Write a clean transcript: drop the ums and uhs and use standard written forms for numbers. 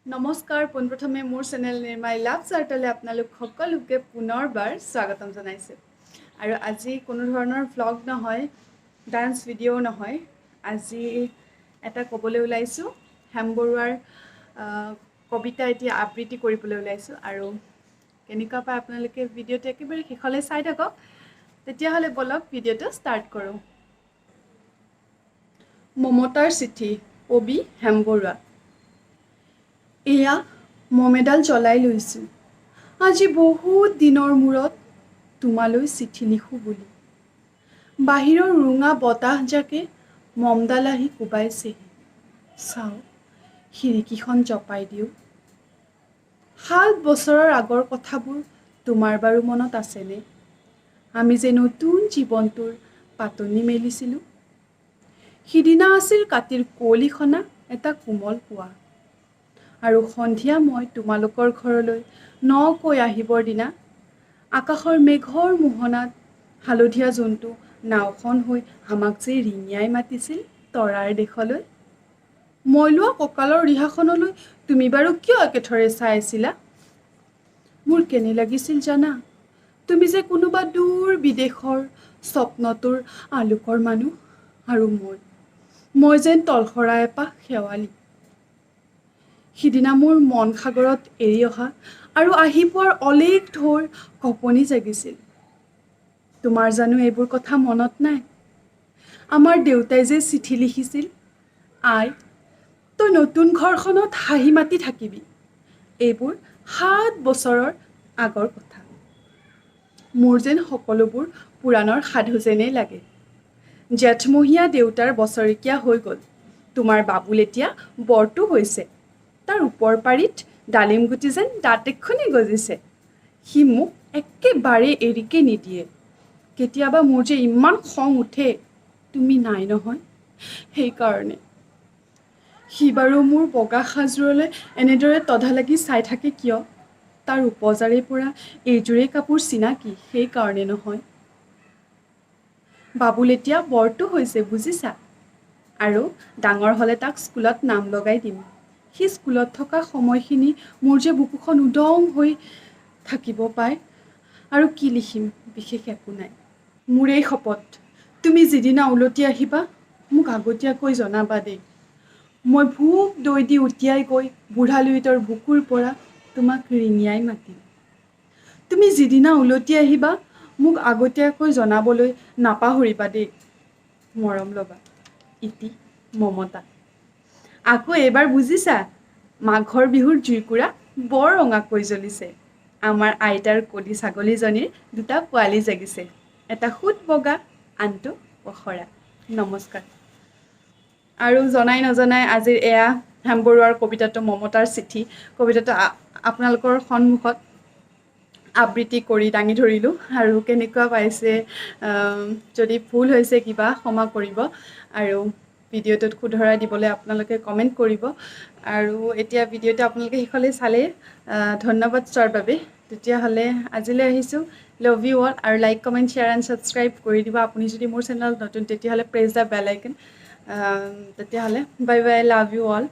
নমস্কাৰ, পোনপ্ৰথমে মোৰ চেনেল নিৰ্মাই লাভ চাৰ্টলৈ আপোনালোক সকলোকে পুনৰবাৰ স্বাগতম জনাইছোঁ। আৰু আজি কোনো ধৰণৰ ভ্লগ নহয়, ডান্স ভিডিঅ' নহয়, আজি এটা ক'বলৈ ওলাইছোঁ, হেম বৰুৱাৰ কবিতা এতিয়া আবৃত্তি কৰিবলৈ ওলাইছোঁ। আৰু কেনেকুৱা পায় আপোনালোকে ভিডিঅ'টো একেবাৰে শেষলৈ চাই থাকক। তেতিয়াহ'লে ব'লক, ভিডিঅ'টো ষ্টাৰ্ট কৰোঁ। মমতাৰ চিঠি, কবি হেম বৰুৱা। এয়া মম এডাল জ্বলাই লৈছোঁ, আজি বহুত দিনৰ মূৰত তোমালৈ চিঠি লিখোঁ বুলি। বাহিৰৰ উৰুঙা বতাহজাকে মমডাল আহি কোবাইছেহি। চাওঁ, খিৰিকীখন জপাই দিওঁ। 7 বছৰৰ আগৰ কথাবোৰ তোমাৰ বাৰু মনত আছেনে? আমি যে নতুন জীৱনটোৰ পাতনি মেলিছিলোঁ। সিদিনা আছিল কাতিৰ কুঁৱলীখনা এটা কোমল পুৱা, আৰু সন্ধিয়া মই তোমালোকৰ ঘৰলৈ নকৈ আহিবৰ দিনা আকাশৰ মেঘৰ মোহনাত হালধীয়া জোনটো নাওখন হৈ আমাক যে ৰিঙিয়াই মাতিছিল তৰাৰ দেশলৈ। মই লোৱা কঁকালৰ ৰিহাখনলৈ তুমি বাৰু কিয় একেথৰে চাই আছিলা? মোৰ কেনে লাগিছিল জানা? তুমি যে কোনোবা দূৰ বিদেশৰ স্বপ্নটোৰ আলোকৰ মানুহ, আৰু মই যেন তলসৰা এপাহ শেৱালি। সিদিনা মোৰ মন সাগৰত এৰি অহা আৰু আহি পোৱাৰ অলেখ ঢৌৰ কঁপনি জাগিছিল। তোমাৰ জানো এইবোৰ কথা মনত নাই? আমাৰ দেউতাই যে চিঠি লিখিছিল, আই তই নতুন ঘৰখনত হাঁহি মাতি থাকিবি। এইবোৰ 7 বছৰৰ আগৰ কথা। মোৰ যেন সকলোবোৰ পুৰাণৰ সাধু যেনেই লাগে। জেঠমহীয়া দেউতাৰ বছৰেকীয়া হৈ গ'ল। তোমাৰ বাবুল এতিয়া বৰটো হৈছে। তাৰ ওপৰ পাৰিত ডালিম গুটি যেন দাঁত এখনি গজিছে। সি মোক একেবাৰে এৰিকে নিদিয়ে। কেতিয়াবা মোৰ যে ইমান খং উঠে, তুমি নাই নহয়, সেইকাৰণে। সি বাৰু মোৰ বগা সাজযোৰলৈ এনেদৰে তধা লাগি চাই থাকে কিয়? তাৰ উপজাৰে পৰা এইযোৰেই কাপোৰ চিনাকি, সেইকাৰণে নহয়। বাবুল এতিয়া বৰটো হৈছে বুজিছা, আৰু ডাঙৰ হ'লে তাক স্কুলত নাম লগাই দিম। সি স্কুলত থকা সময়খিনি মোৰ যে বুকুখন উদং হৈ থাকিব পায়। আৰু কি লিখিম, বিশেষ একো নাই। মোৰ এই শপত, তুমি যিদিনা উলটি আহিবা মোক আগতীয়াকৈ জনাবা দেই। মই ভোক দৈ দি উটিয়াই গৈ বুঢ়া লুইতৰ বুকুৰ পৰা তোমাক ৰিঙিয়াই মাতিম। তুমি যিদিনা উলটি আহিবা মোক আগতীয়াকৈ জনাবলৈ নাপাহৰিবা দেই। মৰম ল'বা। ইতি মমতা। আকৌ এইবাৰ বুজিছা, মাঘৰ বিহুৰ জুইকুৰা বৰ ৰঙাকৈ জ্বলিছে। আমাৰ আইতাৰ কলি ছাগলীজনীৰ দুটা পোৱালি জাগিছে, এটা সুত বগা, আনটো পখৰা। নমস্কাৰ। আৰু জনাই নজনাই আজিৰ এয়া হেম বৰুৱাৰ কবিতাটো মমতাৰ চিঠি কবিতাটো আপোনালোকৰ সন্মুখত আবৃত্তি কৰি দাঙি ধৰিলোঁ। আৰু কেনেকুৱা পাইছে, যদি ভুল হৈছে কিবা ক্ষমা কৰিব, আৰু ভিডিঅ'টোত শুধৰাই দিবলৈ আপোনালোকে কমেণ্ট কৰিব। আৰু এতিয়া ভিডিঅ'টো আপোনালোকে শেষলৈ চালে, ধন্যবাদ চোৱাৰ বাবে। তেতিয়াহ'লে আজিলৈ আহিছোঁ। Love you all. আৰু like, comment, share and subscribe কৰি দিব। আপুনি যদি মোৰ চেনেলত নতুন, তেতিয়াহ'লে প্ৰেছ the bell icon. তেতিয়াহ'লে bye bye, love you all.